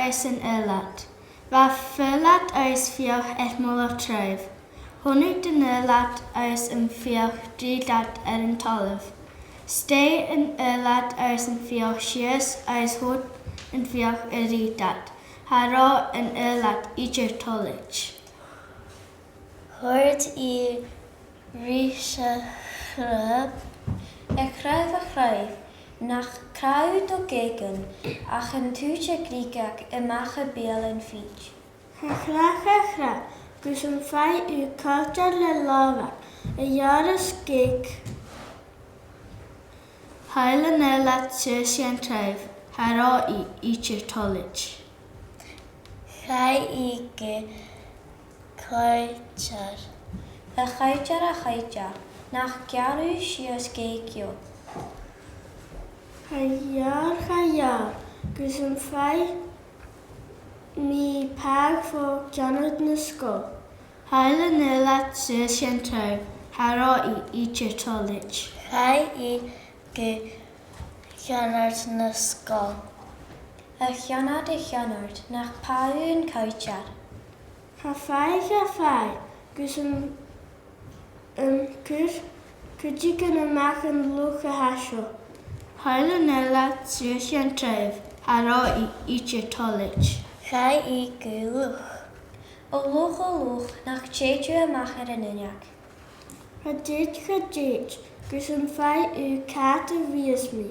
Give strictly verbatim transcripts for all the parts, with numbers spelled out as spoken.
às an ùlad. Bha fuaigheal agus fiadh air mullach treibh. Chunnaic an ùlad agus am fiadh Drìdead air an talamh. 'S dh'èigh an ùlad agus am fiadh sìos agus thuit am fiadh air Drìdead. Cha robh an ùlad idir toilichte. Thuirt i ris a' chraobh. A chraobh, a chraobh, nach crath thu do gheugan ach an t-uisge ghrìogach a-mach à beul an fhìd. Cha chreach, cha chreach, gus am faigh thu cultar le làmhan a gheàrr is geug. Thadhail an ùlad suas dhan treibh, cha robh i idir toilichte. Chaidh i gu coiglear. A choiglear, a choiglear, nach gearr thu sìos geug dhiubh. Cha ghearr, cha ghearr, gus am faigh mi pàigheadh fo cheann na sgoile. Thadhail an ùlad suas dhan treibh, cha robh i idir toilichte. Chaidh i gu ceann na sgoile. A cheann, a cheann, nach pàigheadh an coiglear. Cha pàigheadh, cha pàigheadh, gus am, am cuir cuideigin a-mach an luch a tha seo. Thadhail an ùlad suas dhan treibh, cha robh i idir toilichte. Chaidh i gu luch. A luch, a luch, nach tèid thu a-mach air an uinneig. Cha tèid, cha tèid, gus am faigh thu cat a bhios mi.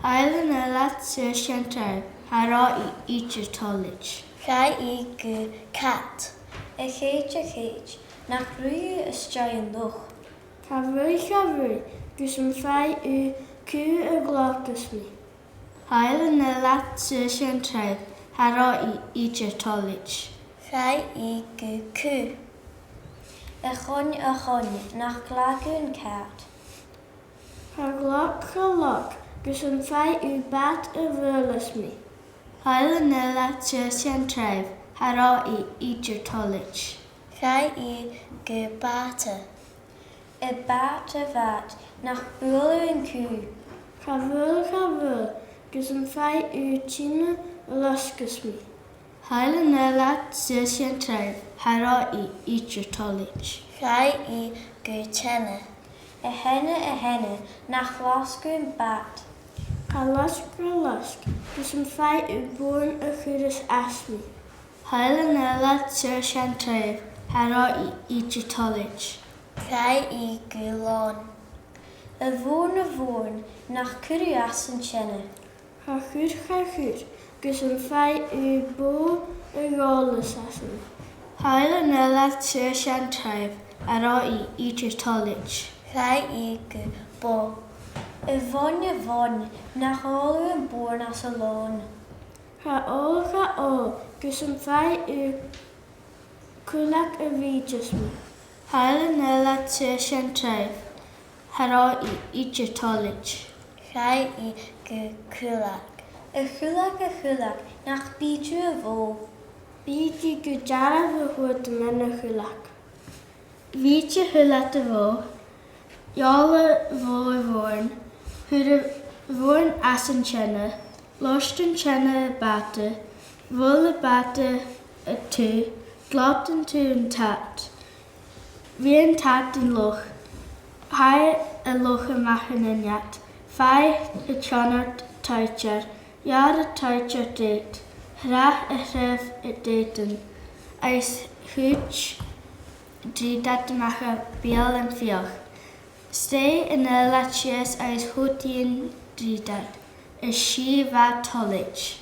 Thadhail an ùlad suas dhan treibh, cha robh i idir toilichte. Chaidh i gu cat. A chèit, a chèit, nach ruith thu às dèidh an luch. Cha ruith, cha ruith, gus am faigh thu cù a ghlocas mi. Thadhail an ùlad suas dhan treibh, cha robh i idir toilichte. Chaidh i gu cù. A choin, a choin, nach glag thu an cat. Cha ghlac, cha ghlac, gus am faigh thu bat a bhuaileas mi. Thadhail an ùlad suas dhan treibh, cha robh i idir toilichte. Chaidh i gu bàta. A bhàta, a bhàta, nach buail thu an cù. Cha bhuail, cha bhuail, gus am faigh thu teine a losgas mi. Thadhail an ùlad suas dhan treibh, cha robh i idir toilichte. Chaidh i gu teine. A theine, a theine, nach losg thu am bat. Cha losg, cha losg, gus am faigh thu bùrn a chuireas às mi. Thadhail an ùlad suas dhan treibh, cha robh i idir toilichte. Chaidh i gu lòn. A bhùrn, a bhùrn, nach cuir thu às an teine. Cha chuir, cha chuir, gus am faigh thu bò a dh'òlas às mi. Thadhail an ùlad suas dhan treibh, cha robh i idir toilichte. Chaidh i gu bò. A bhoin, a bhoin, nach òl thu am bùrn às an lòn. Cha òl, cha òl, gus am faigh thu cuileag a bhìdeas mi. Thadhail an ùlad suas dhan treibh, cha robh i idir toilichte. Chaidh i gu cuileag. A chuileag, a chuileag, nach bìd thu a' bhò. Bìd i gu dearbh, a thuirt am bean a' chuileig. Bhìd a' chuileag a' bhò, dh'òl a' bhò a' bhùrn, chuir a' bhùrn às an teine, loisg an teine a' bhàta, bhuail a' bhàta an taobh, ghlan an taobh an t-ad, bha an t-ad an luch, chaidh an luch a-mach an uinneig, chaidh an ceannard toilichte, gheàrr an toilichte deit, shrath a' chraobh an deit, agus thuit Drìdead a-mach à beul an fhiadh. Stèidh an ùlad sìos agus thuit i an Drìdead, is i bha toilichte.